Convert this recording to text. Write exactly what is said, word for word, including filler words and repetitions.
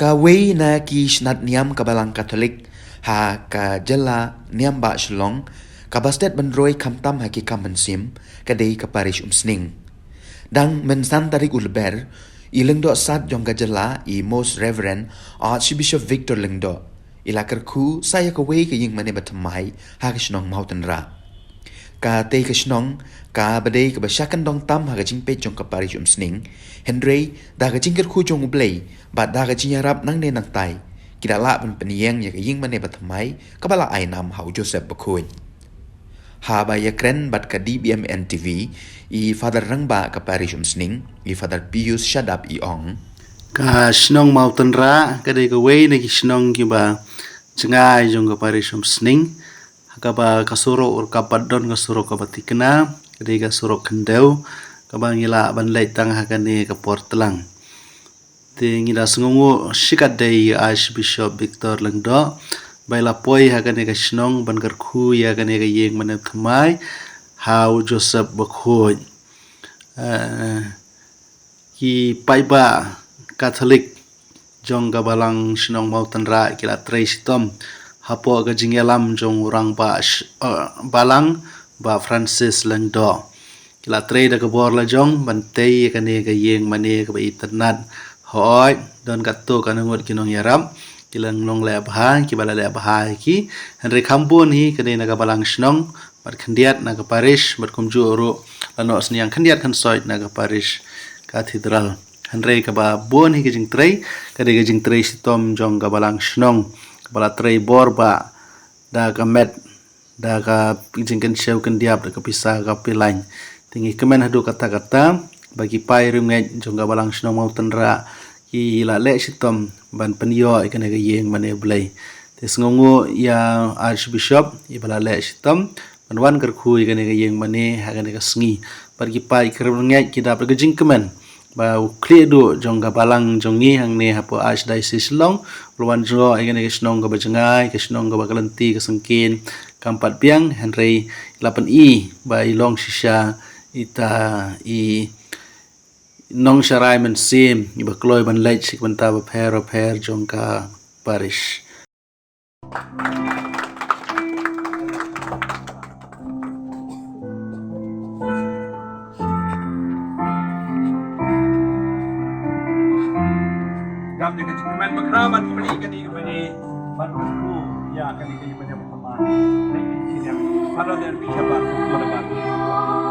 Kawei na ki shnat niam ka Balang Katholik ha ka jylla niam ba Shillong, kaba stet ban roi khamtam ha ki kam mynsiem, ka dei ka parish Umsning. Dang mynsan tarik u Lber, i Lyngdoh Sad jong ka jylla, i Most Reverend Archbishop Victor Lyngdoh, i la kyrkhu sa ïa kawei ka ïing mane ba thymmai ha ka shnong Mawtynrah. Katei ka shnong kaba dei kaba shah kyndong tam ha ka jingpeit jong ka parish Umsning, hynrei da ka jingkyrkhu jong U Blei bad da ka jingïarap nangne nangtai, ki da lah ban pynïeng ïa ka ïing mane ba thymmai kaba la ai nam ha u Joseph Bakhuid. Haba ïakren bad ka D B M N T V, i Father Rangbah ka parish Umsning, i Father Pius Shadap, i ong, ka shnong Mawtynrah ka dei kawei na ki shnong kiba jngai jong ka parish Umsning, ha kaba ka surok ruh ka pat don ka surok kaba thikna, ka dei ka surok khyndew, kaba ngi lah ban leit tang ha kane ka por tlang. Te ngi da sngewnguh shikatdei ïa Archbishop Victor Lyngdoh ba i la poi ha kane ka shnong ban kyrkhu ïa kane ka ïing mane thymmai ha u Joseph Bakhuid. Eh, ki paidbah Katholik jong ka Balang shnong Mawtynrah ki la trei shitom hapoh ka jingïalam jong u Rangbah sh-, eh, Balang, Bah Francis Lyngdoh. Ki la trei da ka bor la jong ban tei ïa kane ka ïing mane kaba itynnat. Hooid, don katto katne ngut ki nongïarap, ki la nongleh bha, kiba la leh bha ïa ki. Hynrei kham bun hi ka dei na ka Balang shnong bad khyndiat na ka parish, bad kumjuh ruh la noh synñiang khyndiat khynsoit na ka parish cathedral. Hynrei kaba bun hi ka jingtrei ka dei ka jingtrei shitom jong ka Balang shnong, kaba la trei bor bha da ka met, da ka jingkynshew kyndiap, da ka pisa ka pilain. Te ngi kmen haduh katta katta ba ki paid riewngeit jong ka Balang shnong Mawtynrah ki la leh shitom ban pynïoh ïa kane ka ïing mane Blei. Te sngewnguh ïa Archbishop iba la leh shitom ban wan kyrkhu ïa kane ka ïing mane ha kane ka sngi. Bad ki paid ki riewngeit ki dap da ka jingkmen ba u khlieh duh jong ka Balang jong ngi hangne hapoh Archdiocese Shillong u la wan jngoh ïa kane ka shnong kaba jngai, ka shnong kaba ka lynti ka syngkien kam pat biang, hynrei la pyni ba i long shisha ita i nongsharai mynsiem iba kloi ban leit sha ki bynta bapher bapher jong ka parish. Gam de ka jingkmen bakhraw ban plie kane ka mane ban kyrkhu ïa kane ka ïing mane ba thymmai. Father Bishop ba kyrkhu da ba.